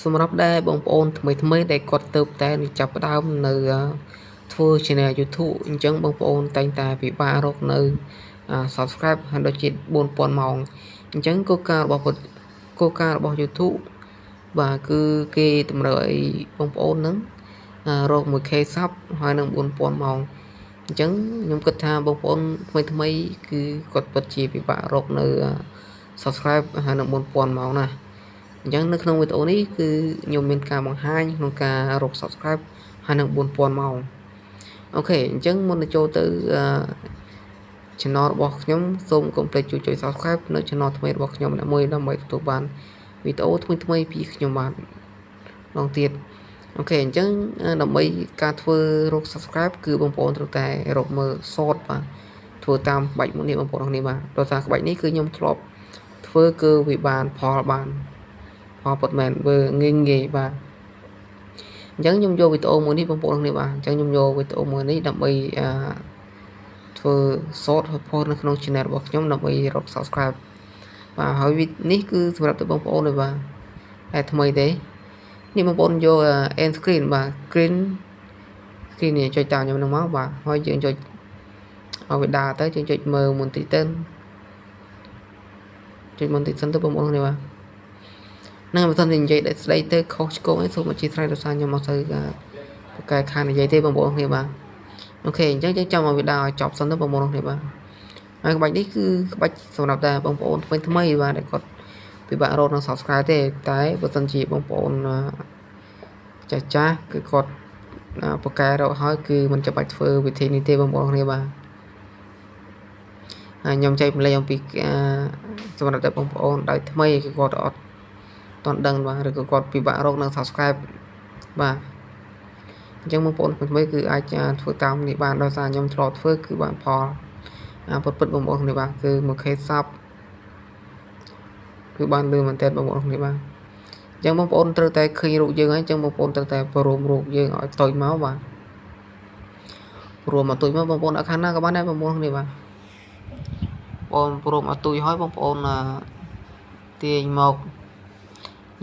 សម្រាប់ដែលបងប្អូនថ្មីថ្មីដែលគាត់ទៅតែចាប់ផ្ដើមនៅធ្វើ Channel YouTube អញ្ចឹងបងប្អូនតែងតែពិបាករកនៅ Subscribe ហើយដូចជា 4000 ម៉ោងអញ្ចឹងគោលការណ៍របស់ YouTube បាទគឺគេតម្រូវឲ្យបងប្អូននឹងរក 1K sub ហើយនឹង 4000 ម៉ោងអញ្ចឹងខ្ញុំគិតថាបងប្អូនថ្មីថ្មីគឺគាត់ពិតជាពិបាករកនៅ Subscribe ហើយនឹង 4000 ម៉ោងណាអញ្ចឹងនៅក្នុងវីដេអូនេះគឺខ្ញុំមានការបង្ហាញក្នុងការរក Subscribe ហើយនឹង 4000 ម៉ោងអូខេអញ្ចឹងមុននឹងចូលទៅ Channel របស់ខ្ញុំសូមកុំភ្លេចជួយចុច Subscribe នៅ Channel ថ្មីរបស់ខ្ញុំម្នាក់មួយដើម្បីទទួលបានវីដេអូថ្មីៗពីខ្ញុំបាទម្ដងទៀតអូខេអញ្ចឹងដើម្បីការធ្វើរក Subscribe គឺបងប្អូនត្រូវតែរកមើល Short បាទធ្វើតាមក្បាច់មួយនេះបងប្អូនគ្នាបាទដោយសារក្បាច់នេះគឺខ្ញុំធ្លាប់ធ្វើគឺវាបានផលបានផលពិតមែនបើងាយងាយបាទអញ្ចឹងខ្ញុំយកវីដេអូមួយនេះបងប្អូនគ្នាបាទអញ្ចឹងខ្ញុំយកវីដេអូមួយនេះដើម្បីធ្វើ short ហើយ post នៅក្នុង channel របស់ខ្ញុំដើម្បីរក Subscribe បាទហើយនេះគឺសម្រាប់ទៅបងប្អូនទេបាទតែថ្មីទេនេះបងប្អូនយក end screen បាទ screen screen នេះចុចតាមខ្ញុំនឹងមកបាទហើយយើងចុចឲ្យវាដើរទៅយើងចុចមើលមុនតិចទៅចុចមុនតិចសិនទៅបងប្អូនគ្នាបាទនឹងបើសិនជានិយាយដែលស្ដីទៅខុសឆ្គងអីសូមអធិស្ឋានដោយសារខ្ញុំអត់សូវប្រកែខាននិយាយទេបងប្អូនគ្នាបាទអូខេអញ្ចឹងយើងចាំឲ្យវាដើរឲ្យចប់សិនទៅបងប្អូនគ្នាបាទហើយក្បាច់នេះគឺក្បាច់សម្រាប់តែបងប្អូនថ្មីថ្មីបាទដែលគាត់ពិបាករកនឹង Subscribe ទេតែបើសិនជាបងប្អូនចាស់ចាស់គឺគាត់ប្រកែរកហើយគឺមិនចាំបាច់ធ្វើវិធីនេះទេបងប្អូនគ្នាបាទហើយខ្ញុំចែកម្លែកអំពីសម្រាប់តែបងប្អូនដៃថ្មីគឺគាត់អត់តន់ដឹងបាទឬក៏គាត់ពិបាករកនឹង Subscribe បាទអញ្ចឹងបងប្អូនថ្មីគឺអាចធ្វើតាមនេះបានដោយសារខ្ញុំធ្លាប់ធ្វើគឺបានផលពិតពិតបងប្អូនគ្នាបាទគឺ 1K sub គឺបានលឿនមែនទែនបងប្អូនគ្នាបាទអញ្ចឹងបងប្អូនត្រូវតែឃើញរូបយើងហើយអញ្ចឹងបងប្អូនត្រូវតែព្រមរូបយើងឲ្យតូចមកបាទព្រមមកតូចមកបងប្អូនដាក់ខាងណាក៏បានដែរបងប្អូនគ្នាបាទបងព្រមឲ្យតូចហើយបងប្អូនទាញមក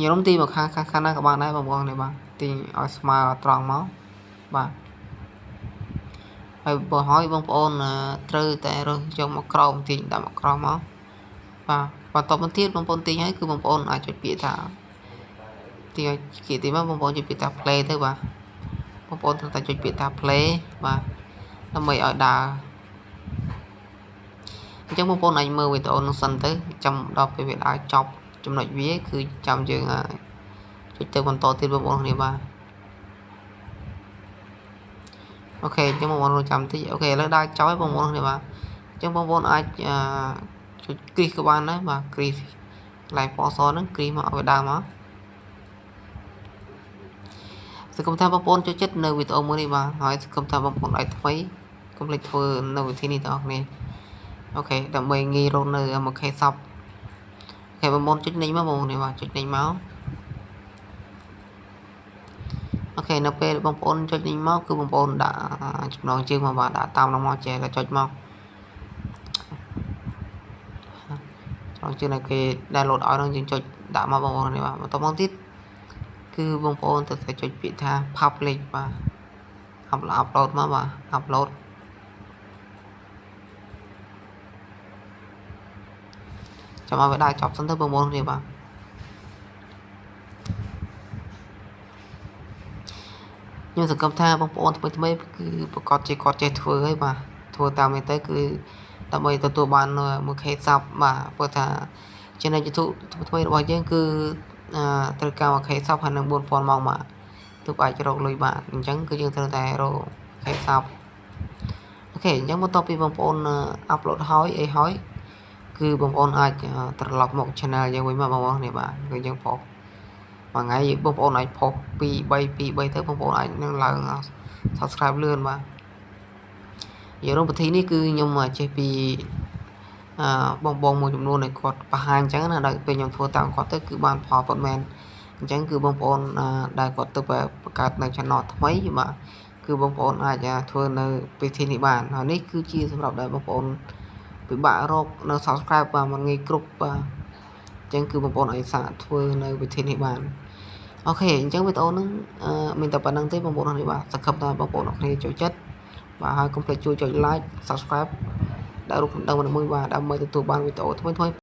ញរំទាញមកខាងខាងណាក៏បានដែរបងប្អូនគ្នាបាទទាញឲ្យស្មើត្រង់មកបាទហើយបើហើយបងប្អូនត្រូវតែរើសយកមកក្រោមទាញដាក់មកក្រោមមកបាទបន្តមកទៀតបងប្អូនទាញហើយគឺបងប្អូនអាចចុចពាក្យថាទាញឲ្យគេទីមកបងប្អូនចុចពាក្យថា play ទៅបាទបងប្អូនត្រូវតែចុចពាក្យថា play បាទដើម្បីឲ្យដើរអញ្ចឹងបងប្អូនអាចមើលវីដេអូនោះសិនទៅចាំដល់ពេលវាដើរចប់ចំណុចវាគឺចាំយើងចុចទៅបន្តទៀតបងប្អូនគ្នាបាទអូខេអញ្ចឹងបងប្អូនចាំតិចអូខេឥឡូវដើរចប់ហើយបងប្អូនគ្នាបាទអញ្ចឹងបងប្អូនអាចចុចគ្រីសក៏បានដែរបាទគ្រីសកន្លែងពណ៌សហ្នឹងគ្រីសមកឲ្យវាដើរមកសង្ឃឹមថាបងប្អូនចូលចិត្តនៅវីដេអូមួយនេះបាទហើយសង្ឃឹមថាបងប្អូនអាចថ្មីកុំភ្លេចធ្វើនៅវិធីនេះទាំងអស់គ្នាអូខេដើម្បីងាយរកនៅ 1K sub អូខេបងប្អូនចុចនេះមកបងប្អូននេះបាទចុចនេះមកអូខេនៅពេលបងប្អូនចុចនេះមកគឺបងប្អូនដាក់ចំណងជើងមកបាទដាក់តាមនោះមកចេះតែចុចមកចំណងជើងដែលគេដែលលោតឲ្យនឹងយើងចុចដាក់មកបងប្អូននេះបាទបន្តមកទៀតគឺបងប្អូនត្រូវតែចុចពាក្យថា public បាទ upload មកបាទ upload ចាំឲ្យវាដើរចប់សិនទៅបងប្អូនគ្នាបាទខ្ញុំសង្ឃឹមថាបងប្អូនថ្មីថ្មីគឺប្រកាសជាគាត់ចេះធ្វើហើយបាទធ្វើតាមនេះទៅគឺដើម្បីទទួលបាន 1K sub បាទព្រោះថា Channel YouTube ថ្មីរបស់យើងគឺត្រូវការ 1K sub ហើយនឹង 4000 ម៉ោងបាទទើបអាចរកលុយបាទអញ្ចឹងគឺយើងត្រូវតែរក 1K sub អូខេអញ្ចឹងបន្ទាប់ពីបងប្អូន upload ហើយអីហើយគឺបងប្អូនអាចត្រឡប់មក channel យើងវិញមកបងប្អូននេះបាទគឺយើងផុសមួយថ្ងៃបងប្អូនអាចផុស2 3 2 3ទៅបងប្អូនអាចនឹងឡើង Subscribe លឿនបាទយករំពិធីនេះគឺខ្ញុំចេះពីបងបងមួយចំនួនដែលគាត់បង្ហាញអញ្ចឹងណាដល់ពេលខ្ញុំធ្វើតាមគាត់ទៅគឺបានផលពិតមែនអញ្ចឹងគឺបងប្អូនដែលគាត់ទៅបង្កើតនៅ channel ថ្មីបាទគឺបងប្អូនអាចធ្វើនៅពិធីនេះបានហើយនេះគឺជាសម្រាប់ដែលបងប្អូនពិបាករកនៅ Subscribe បាទមិនងាយគ្រប់បាទអញ្ចឹងគឺបងប្អូនអាចសាកធ្វើនៅវិធីនេះបាន OK អញ្ចឹងវីដេអូហ្នឹងមានតែប៉ុណ្្នឹងទេបងប្អូនអរគ្នាបាទសង្ឃឹមថាបងប្អូនអរគ្នាចូលចិត្តបាទហើយកុំភ្លេចជួយចុច like subscribe ដាក់រូបកណ្ដឹងមួយបាទដើម្បីទទួលបានវីដេអូថ្មីៗ។